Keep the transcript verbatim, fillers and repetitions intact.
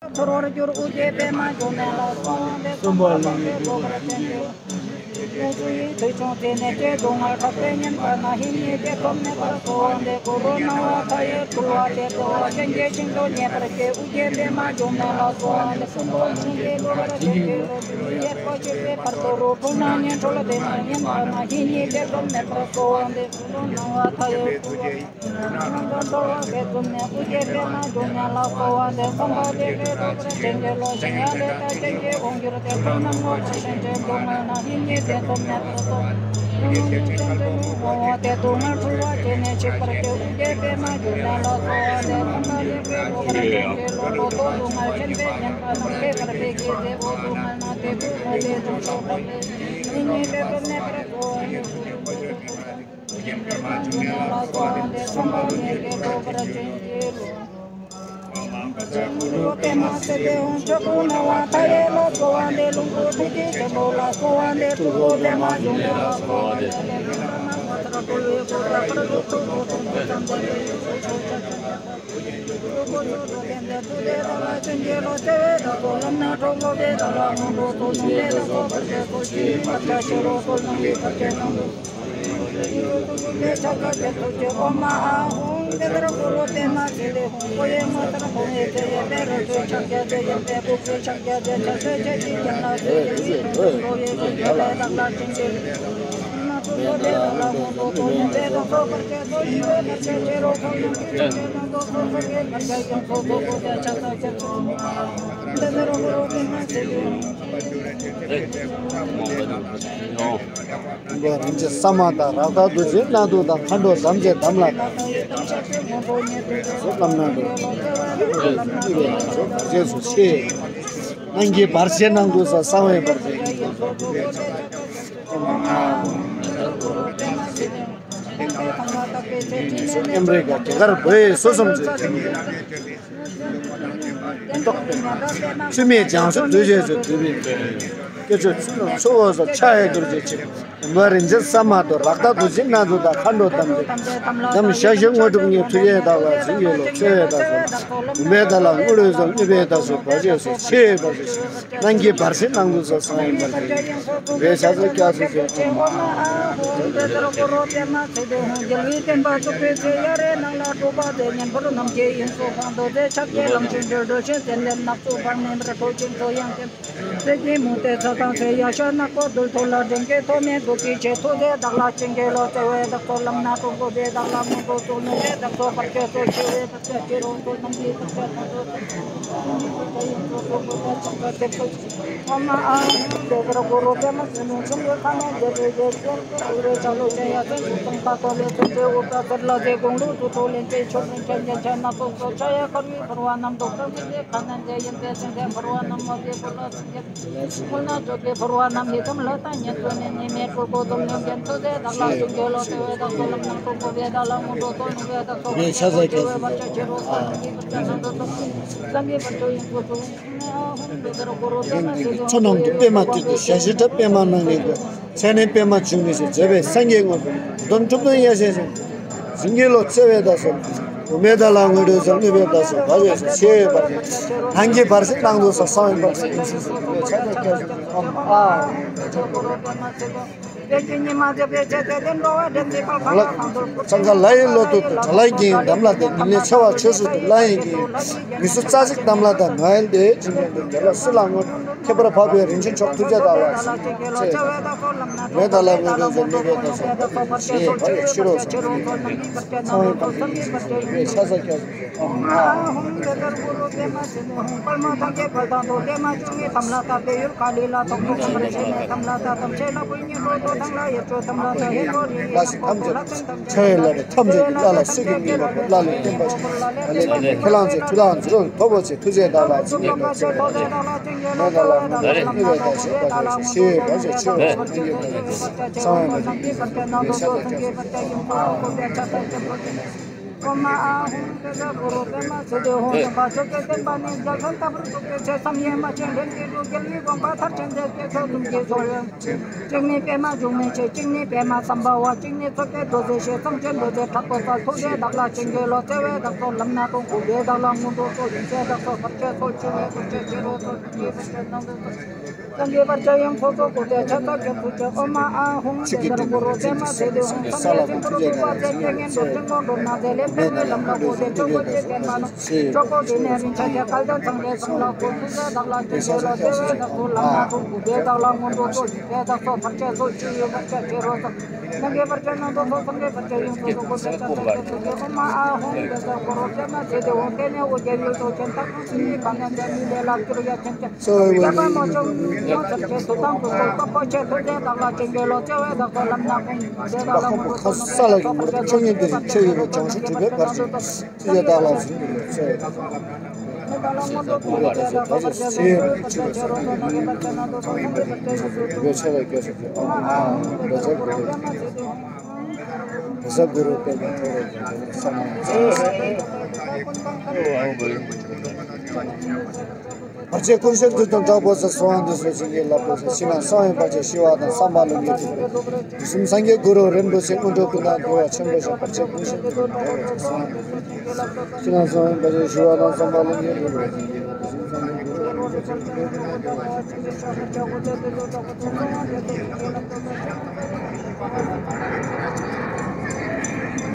ཚོར་བར་གྱུར། ཨོ་རྒྱན་པདྨ་འབྱུང་གནས་ལ་གསོལ་བ་འདེབས། གསུམ་པ་ལ་ནི། དུས་བྱུང་དུས་ནས་སྐྱེ་སྡུག་བསྔལ་འཁྲབ་པའི་ཉེན་ཁ་ན་ཧིན་ཉེ་དེ་ཐོབ་མེད་པར་གསོལ་བ་འདེབས། གུ་རུ་སྣང་བ་མཐའ་ཡས་འཁྲུལ་བ་དེ་སེལ་བ་ཅན་གྱི་ཞིང་དུ་མཉེས་པར་བགྱི། ཨོ་རྒྱན་པདྨ་འབྱུང་གནས་ལ་གསོལ་བ་འདེབས། གསུམ་པ་ལ་ནི། ཡེ་ཤེས་ཀྱི་བློ་གར་བྱེད་ཀྱི་རོ། ཡེ་ཤེས་ཀྱི་བར་དོ་རུ་འཁྲུལ་སྣང་ཉན་འཁྲུལ་དེ་ནི་ཉེན་ཁ་ན་ཧིན་ཉེ་དེ་ཐོབ་མེད་པར་གསོལ་བ་འདེབས། གུ་རུ་སྣང་བ་མཐའ་ཡས་འཁྲུལ་བ། སྣང་བ་འཁྲུལ་བ་དེ་ཐོབ་ནས་ཨོ་རྒྱན་པདྨ་འབྱུང་གནས་ལ་གསོལ་བ་འདེབས། གསུམ་པ་ལ་ནི། རྡོ་རྗེ་འཆང་གི་བློ་ཞིང་ཡང་ལས་དང་ཅན་གྱི་དབང་གྱུར་ཏེ། འཁྲུལ་སྣང་ངོ་བོ་ཞེན་ཆགས་སྡུག་བསྔལ་ན་ཧིན་ཉེ་དེ་ཐོབ་མེད་པར་གསོལ། སྣང་བ་ཉིད་ཀྱང་དུ་མི་འོང་བ་དེ་སྡུག་བསྔལ་འཁྲུལ་བ་བཅད་ནས་ཞིག་པར་བགྱི། ཨོ་རྒྱན་པདྨ་འབྱུང་གནས་ལ་གསོལ་བ་འདེབས། གསུམ་པ་ལ་ནི། རྡོ་རྗེ་འཆང་གི་བློ་ལོག་རྟོག་སྡུག་བསྔལ་ཆེན་པོའི་ཉེན་ཁ་རྣམས་ཞི་བར་བགྱི་སྟེ། འོ་སྡུག་བསྔལ་ན་དེ་ཀུན་ངོ་བོས་ཟིན་ཤོག་ལགས། ཧིན་ཉེ་དེ་ཐོབ་མེད་པར་གསོལ། ཨོ་རྒྱན་པདྨ་འབྱུང་གནས་ལ་གསོལ་བ་འདེབས། གསུམ་པ་ལ་ནི། རྡོ་རྗེ་འཆང་གི་བློ་གར་བྱེད་ཀྱི་རོ། གུ་རུ་པདྨ་སེར་ལྡན་དབང་ཕྱུག་གུ་ཎ་བ་མཐའ་ཡས་ལ་གསོལ་བ་འདེབས། ལོངས་སྐུ་ཐུགས་རྗེ་ཆེན་པོ་ལ་གསོལ་བ་འདེབས། སྤྲུལ་སྐུ་པདྨ་འབྱུང་གནས་ལ་གསོལ་བ་འདེབས། རིན་ཆེན་ས་མ་དང་། རཀྟ་རྡོ་རྗེ་སྣ་བདུན་དང་། མཁའ་འགྲོ་དམ་ཅན་དམ་ལ་བཏགས། བསོད་ནམས་སྣ་ཚོགས་བར་ཆད་སོལ། བར་ཆད་སོལ། བར་ཆད་སོལ་ཞེས། སྣང་གི་བར་ཆད་སྣང་དུ་གསལ། གསང་བའི་བར་ཆད་ཀྱི་སྣང་དུ་གསལ། མཉམ་རེ་ག་དེ་གར་བོད་སོ་སོམ་ཚོས། མཚུངས་མེད་རྒྱ་མཚོ་གདུལ་བྱའི་མཚོ། འདུས་པའི་སྐྱེ་མཆོག་ཚུལ་ལ་མཚོ་འོད་གསལ། ཕྱག་གཡས་རྡོ་རྗེ་ཆེན་པོ། མ་རིན་ཆེན་ས་མ་དང་། རཀྟ་རྡོ་རྗེ་སྣ་བདུན་དང་། མཁའ་འགྲོ་དམ་ཅན་དམ། ཞལ་བཞི་དངོས་གྲུབ་བརྙེས། ཐུགས་རྗེའི་བདག་པོ་བྱིན་གྱིས་རློབས། ཆེ་བའི་བདག་པོ་བུམ་པའི་བདག་བླ་དངོས་གྲུབ་སྩོལ། ནུས་པའི་བདག་པོ་བར་ཆད་སོལ། ཆེ་བའི་བར་ཆད་སོལ། སྣང་གི་བར་ཆད་སྣང་དུ་གསལ། གསང་བའི་བར་ཆད་ཀྱི་སྣང་དུ་གསལ། བའི་ཕྱག་འཚལ་སྐྱབས་སུ་མཆི། ཨོཾ་ཨཱཿཧཱུྃ། མཚོ་ནང་དུ་པདྨ་སྤྲུལ་ཏེ། ཞལ་བཞི་བཀྲ་པདྨ་སྣང་ནས་འགོད། མཚན་ནི་པདྨ་འབྱུང་གནས་ཞེས། མཛད་པའི་སངས་རྒྱས་དངོས་པོ། གདོན་ཁྲོ་ཐུང་ཡེ་ཤེས་ཤིང་། བྱིན་གྱིས་རློབས། ཆེ་བའི་བདག་པོ་སོལ། བུམ་པའི་བདག་བླ་དངོས་གྲུབ་སྩོལ། ནུས་པའི་བདག་པོ་སོལ། བར་ཆད་སོལ། ཆེ་བའི་བར་ཆད་སོལ། སྣང་གི་བར་ཆད་སྣང་དུ་གསལ། གསང་བའི་བར་ཆད་ཀྱི་སྣང་དུ་གསལ། ཨོཾ་ཨཱཿཧཱུྃ། ཚངས་པའི་ལྷ་ཡི་ལོ་ཏོག་ཏུ། དགྲ་ལྷའི་རྒྱལ་ཡིན་དམ་ལྷ་དང་། ཉེ་ལེགས་ཆེ་བ་ཆོས་སྲུང་དུ། ལྷ་ཡི་རྒྱལ་ཡིན་མི་གསུམ་རྩ་ཚིག་དམ་ལྷ་དང་། ང་ཡི་དེ་ཡི་སྦྱིན་པའི་མཐུ། དགྲ་ལྷ་སྲི་ལ་རྔོན། ཁྱད་པར་འཕགས་པའི་རིན་ཆེན་མཆོག་ཐུགས་རྗེ་བདག་ལ་ཕྱག་འཚལ། མེ་ཏཱ་ལ་དངོས་གྲུབ་སྩོལ། ནུས་པའི་བདག་པོ་སོལ། ཞེས་བར་ཆད་ཕྱི་རོལ་སོལ། ཚངས་པའི་བར་ཆད་ཀྱི་སྣང་དུ་གསལ། ཕྱག་འཚལ་སྐྱབས་སུ་མཆི། ཨོཾ་ཨཱཿཧཱུྃ། ལྷ་ཞིང་ཐམས་ཅད་ཕྱག་འཚལ་ལ་རེ། ཐམས་ཅད་ཀྱི་བླ་ལ་གསེར་གྱི་མེ་ཏོག་བླ་ལས་བརྟེན་པ་ཞིག། ཨ་ལས་ཀྱི་ཁས་བླངས་ཚེ་ཁྲི་ལའང་ཛི་རུ་ཐོབ་པོ་ཆེ། ཐུགས་རྗེ་བདག་ལ་ཕྱག་འཚལ་ལོ། ཆེ་བའི་བར་ཆད་སོལ། ནུས་པའི་བར་ཆད་སོལ། ཞེས་བར་ཆད་ཆེ་བ་སོལ། ཐུགས་རྗེ་བདག་ལ་ཕྱག་འཚལ་ལོ། ཚངས་པའི་བར་ཆད་སོལ། ཞེས་བར་ཆད་ཆེ་བ་སོལ། ཐུགས་རྗེ་བདག་ལ་ཕྱག་འཚལ་ལོ། ཨོཾ་ཨཱཿཧཱུྃ་དེ་ལས་གུ་རུ་པདྨ་སིདྡྷི་ཧཱུྃ། ཨེ། སྟོན་པ་ཆོས་ཀྱི་བསྟན་པ་ནི། རྒྱལ་ཕྲན་ལྟ་བུར་ཐུགས་རྗེ་ཆེ། བསམ་ཡས་མ་ཆེན་འདྲེན་གྱི་རྒྱུ། རྒྱལ་བའི་དགོངས་པ་མཐར་ཕྱིན་མཛད་པའི་ཕྱོགས་གསུམ་གྱི་མཆོག་ཡུམ། གཅིག་ནི་པདྨ་འབྱུང་གནས་ཆེ། གཅིག་ནི་པདྨ་སམྦྷ་ཝ། གཅིག་ནི་མཚོ་སྐྱེས་རྡོ་རྗེ་ཞེས། གཙང་ཆེན་རྡོ་རྗེ་དྲག་པོའི་རྩལ། ཐུགས་རྗེས་བདག་ལ་བྱིན་གྱིས་རློབས། བརྩེ་བས་བདག་སོགས་ལམ་སྣ་དྲོངས། གུས་པས་བདག་ལ་མངོན་འདོད་གསོལ། ཡིད་ཆེས་བདག་སོགས་བར་ཆད་སོལ། འཆི་བའི་རྒུད་པ་ཕྱིར་རོ་གསོལ། སྡུག་བསྔལ་བར་ཆད་རྣམས་སེལ་གསོལ། སངས་རྒྱས་བར་ཆད་ཡང་ཚོགས་རྫོགས་སྐུ་ཚེ་ཕྱག་འཚལ་སྐྱབས་སུ་མཆི། ཨོཾ་ཨཱཿཧཱུྃ་དེ་ལྟར་གུ་རུ་པདྨ་སིདྡྷི་ཧཱུྃ། མཚམས་མེད་སྲིན་པོར་གདུག་པ་མཛད། རྐྱེན་ངན་འགྲོ་ཕྱིར་ངན་འགྲོ་ན་མཛད། ལན་ལྡན་མི་ལ་ལམ་ལ་བཀོད་དེ། སྐྱོབ་དགོས་ཆེད་བསྟན་པ་ན། གྲོགས་པོ་དེ་ནས་རིན་ཆེན་གྱི་སྐལ་ལྡན་སངས་རྒྱས་གསུམ་ལ་བསྐོས། ཐུགས་རྗེས་བདག་ལ་བྱིན་གྱིས་རློབས། བརྩེ་བས་བདག་སོགས་ལམ་སྣ་དྲོངས། གུས་པས་བདག་ལ་མངོན་འདོད་གསོལ། ཡིད་ཆེས་བདག་སོགས་བར་ཆད་སོལ། འཆི་བའི་རྒུད་པ་ཕྱིར་རོ་གསོལ། ལན་ལྡན་བར་ཆད་རྣམས་སོལ། སངས་རྒྱས་བར་ཆད་ཡང་ཚོགས་རྫོགས་སྐུ་ཚེ་ཕྱག་འཚལ་སྐྱབས་སུ་མཆི། ཨོཾ་ཨཱཿཧཱུྃ་དེ་ལྟར་གུ་རུ་པདྨ་སིདྡྷི་ཧཱུྃ། དེ་ནས་ཨོ་རྒྱན་ཡུལ་དུ་བྱོན། མཐར་ཐུག་སྲིད་མི་གང་ནས་འདས། མི་ལས་ལྷག་གྱུར་ཡ་མཚན་ཅན། གསོལ་བའི་བཀའ་དམ་མ་བཅོམ་ངོ་མཚར་ཆེ། ཐུགས་དམ་དུ་གསོལ། སྟོབས་པོ་ཆེ། ཐུགས་རྗེས་བདག་ལ་བྱིན་གྱིས་རློབས། བརྩེ་བས་བདག་སོགས་ལམ་སྣ་དྲོངས། གུས་པས་བདག་ལ་མངོན་འདོད་གསོལ། ཡིད་ཆེས་བདག་སོགས་བར་ཆད་སོལ། འཆི་བའི་རྒུད་པ་ཕྱིར་རོ་གསོལ། བར་ཆད་ཀུན་སེལ་ཐུགས་དམ་དྲག་པོ་གསལ། གསོལ་བ་འདེབས་སོ་བྱིན་གྱིས་བརླབ་ཏུ་གསོལ། ཕྱི་ནང་གསང་བའི་བར་ཆད་ཞི་བ་དང་། བསམ་པ་ལྷུན་གྱིས་གྲུབ་པའི་དུས་གསུམ་སངས་རྒྱས་གུ་རུ་རིན་པོ་ཆེ། སྔོན་འགྲོ་ཀུན་ལ་འདུལ་བ་ཆེན་པོ་ཞིག་བར་ཆད་ཀུན་སེལ་ཐུགས་དམ་དྲག་པོ་གསལ། གསོལ་བ་འདེབས་སོ་བྱིན་གྱིས་བརླབ་ཏུ་གསོལ། ཕྱི་ནང་གསང་བའི་བར་ཆད་ཞི་བ་དང་། བསམ་པ་ལྷུན་གྱིས་གྲུབ་པའི་དུས་གསུམ་སངས་རྒྱས་གུ་རུ་རིན་པོ་ཆེ། སྔོན་འགྲོ་ཀུན་ལ་འདུལ་བ་ཆེན་པོ་ཞིག་བར་ཆད་ཀུན་སེལ་ཐུགས་དམ་དྲག་པོ་གསལ། གསོལ་བ་འདེབས་སོ་བྱིན་གྱིས་བརླབ་ཏུ་གསོལ།